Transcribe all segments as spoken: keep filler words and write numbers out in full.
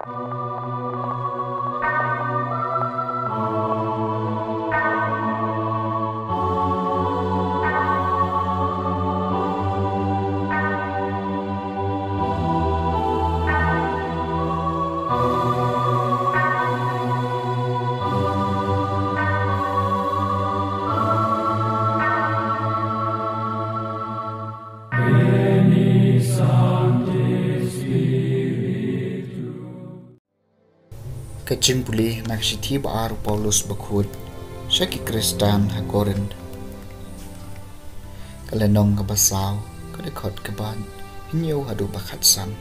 Ka jingpule na ka shithi ba ar u Paulus bakhuid sha ki Khristan ha Korinth. Ka lynnong kaba saw, ka dkhot kaba hynñiew haduh ba khatsan.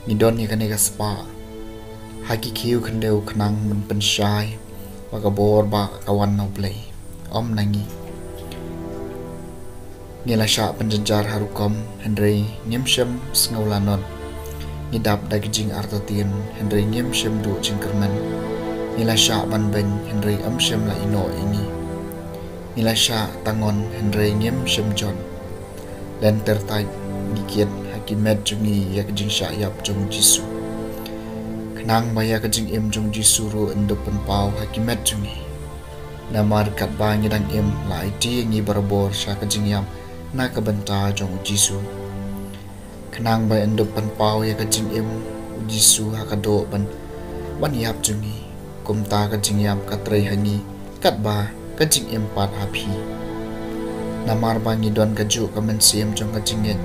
Ngi don ïa kane ka spah ha ki khiew khyndew khnang ban pynshai ba ka bor ba ka wan na U Blei, ym na ngi. Ngi la shah pynjynjar ha rukom, hynrei ngim shym sngew lanot. Ngi dap da ki jingartatien, hynrei ngim shym duh jingkyrmen. Ngi la shah ban beiñ, hynrei ym shym la ïehnoh ïa ngi. Ngi la shah tangon, hynrei ngim shym jot. Lynter tait ngi kit ha ki met jong ngi ïa ka jingshah ïap jong U Jisu, khnang ba ïa ka jingim jong U Jisu ruh yn dup pynpaw ha ki met jong ngi. Namar katba ngi dang im, la aiti ïa ngi barabor sha ka jingïap na ka bynta jong U Jisu, khnang ba yn dup pynpaw ïa ka jingim U Jisu ha ka doh ban, ban ïap jong ngi. Kumta ka jingïap ka trei ha ngi, katba ka jingim pat ha phi. Namar ba ngi don kajuh ka mynsiem jong ka jingngeit,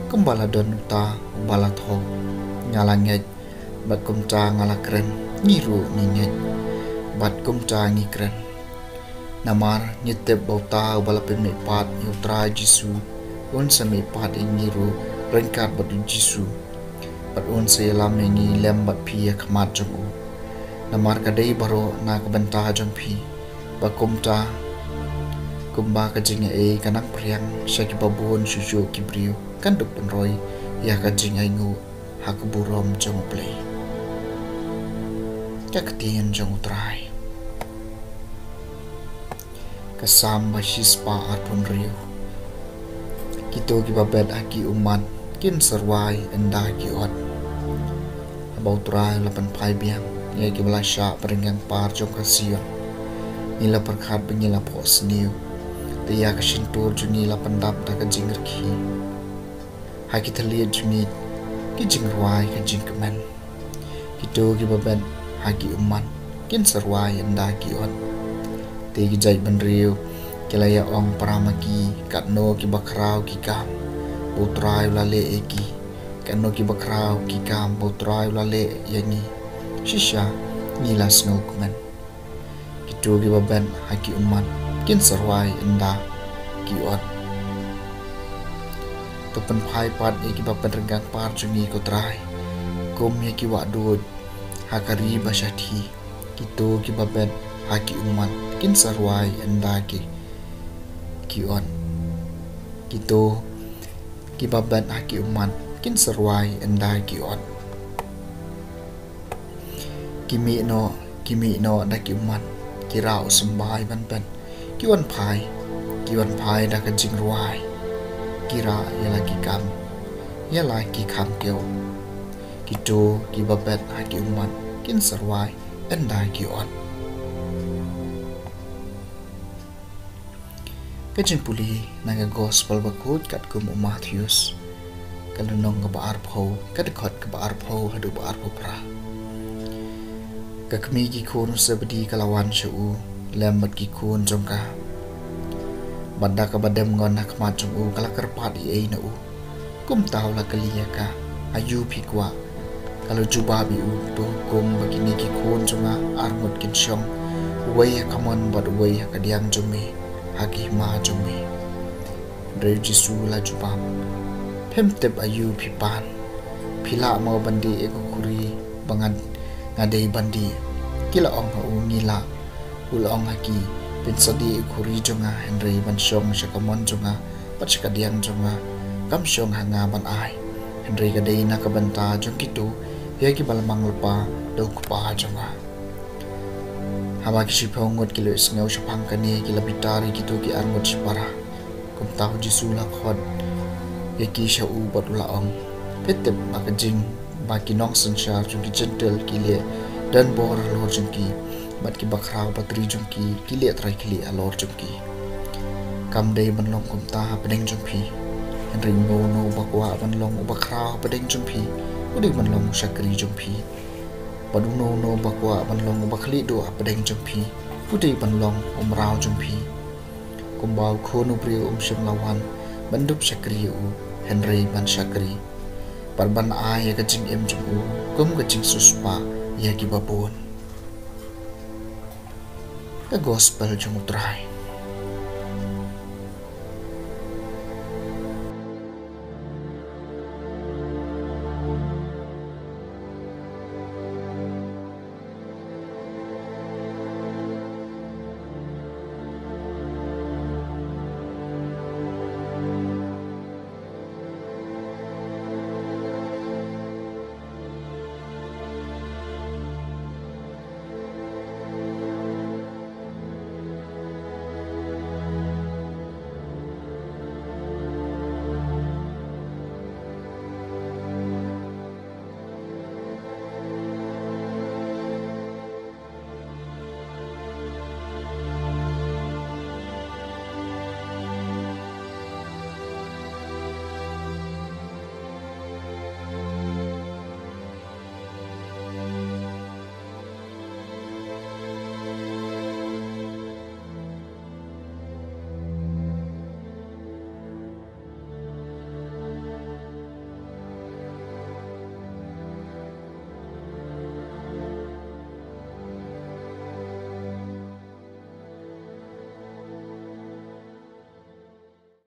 kumba la don uta uba la thoh: Nga la ngeit, bad kumta nga la kren; ngi ruh ngi ngeit, bad kumta ngi kren. Namar ngi tip ba uta uba la pynmihpat ïa U Trai Jisu, un sa mihpat ïa ngi ruh ryngkat bad U Jisu, bad un sa ïalam ïa ngi lem bad phi ha khmat jong u. Namar ka dei baroh na ka bynta jong phi, ba kumta, kumba ka jingaiei ka nang phriang sha kiba bun shuh shuh ki briew, kan dup pynroi ïa ka jingainguh ha ka burom jong U Blei. Ka ktien jong U Trai. Ka Salm ba shispah arphew hynriew. Kito kiba bet ha ki ummat kin sa rwai ynda ki ot. Haba U Trai u la pynphai biang ïa kiba la shah pynryngiang par jong ka Sion, ngi la pyrkhat ba ngi la phohsniew, te ïa ka shyntur jong ngi la pyndap da ka jingrkhie. Ha ki thylliej jong ngi ki jingrwai ka jingkmen. Kito kiba bet ha ki ummat kin sa rwai ynda ki ot. Te ki jaitbynriew ki la ïa ong para ma ki: Katno kiba khraw ki kam ba U Trai u la leh ïa ki! Katno kiba khraw ki kam ba U Trai u la leh ïa ngi! Shisha ngi la sngewkmen. Kito kiba bet ha ki ummat kin sa rwai ynda ki ot. To pynphai pat ïa kiba pynryngiang par jong ngi, ko Trai, kum ïa ki wahduid ha ka ri ba shathie. Kito kiba bet ha ki ummat kin sa rwai ynda ki, ki ot. Kito kiba bet ha ki ummat kin sa rwai ynda ki ot. Ki mih noh, ki mih noh da ki ummat, ki rah u symbai ban bet. Ki wan phai, ki wan phai da ka jingrwai, ki rah ïa la ki kam, ïa la ki kham kiew. Kito kiba bet ha ki ummat kin sa rwai ynda ki ot. Ka jingpule na ka Gospel bakhuid katkum u Mathaios, ka lynnong kaba arphew, ka dkhot kaba arphew haduh ba arphew phra. Ka kmie ki khun u Sebedi ka la wan sha u lem bad ki khun jong ka, bad da kaba dem ngon ha khmat jong u, ka la kyrpad ei ei na u. Kumta u la kylli ïa ka: Aïu phi kwah? Ka la jubab ïa u: To hukum ba kine ki khun jong nga arngut kin shong, uwei ha ka mon bad uwei ha ka diang jong me ha ka hima jong me. Hynrei u Jisu u la jubab: Phim tip aïu phi pan. Phi lah mo ban dih ïa ka khuri ba nga, nga dei ban dih? Ki la ong ha u: Ngi lah. U la ong ha ki: Phin sa dih ïa ka khuri jong nga, hynrei ban shong sha ka mon jong nga bad sha ka diang jong nga, kam shong ha nga ban ai, hynrei ka dei na ka bynta jong kito ïa kiba la mang lypa da u Kpa jong nga. Haba ki shiphew ngut ki la ïohsngew shaphang kane, ki la bitar ïa kito ki arngut shipara. Kumta u Jisu u la khot ïa ki sha u bad u la ong: Phi tip ba ka jing ba ki nongsynshar jong ki Jentil ki leh donbor halor jong ki, bad ki bakhraw batri jong ki ki leh trai khlieh halor jong ki. Kam dei ban long kumta hapdeng jong phi. Hynrei uno uno uba kwah ban long u bakhraw hapdeng jong phi, u dei ban long u shakri jong phi. Bad uno uno uba kwah ban long u bakhlieh duh hapdeng jong phi, u dei ban long u mraw jong phi. Kumba u Khun u briew um shym la wan ban dup shakri ïa u, hynrei ban shakri, bad ban ai ïa ka jingim jong u kum ka jingsiewspah ïa ki babun. Ka Gospel jong U Trai.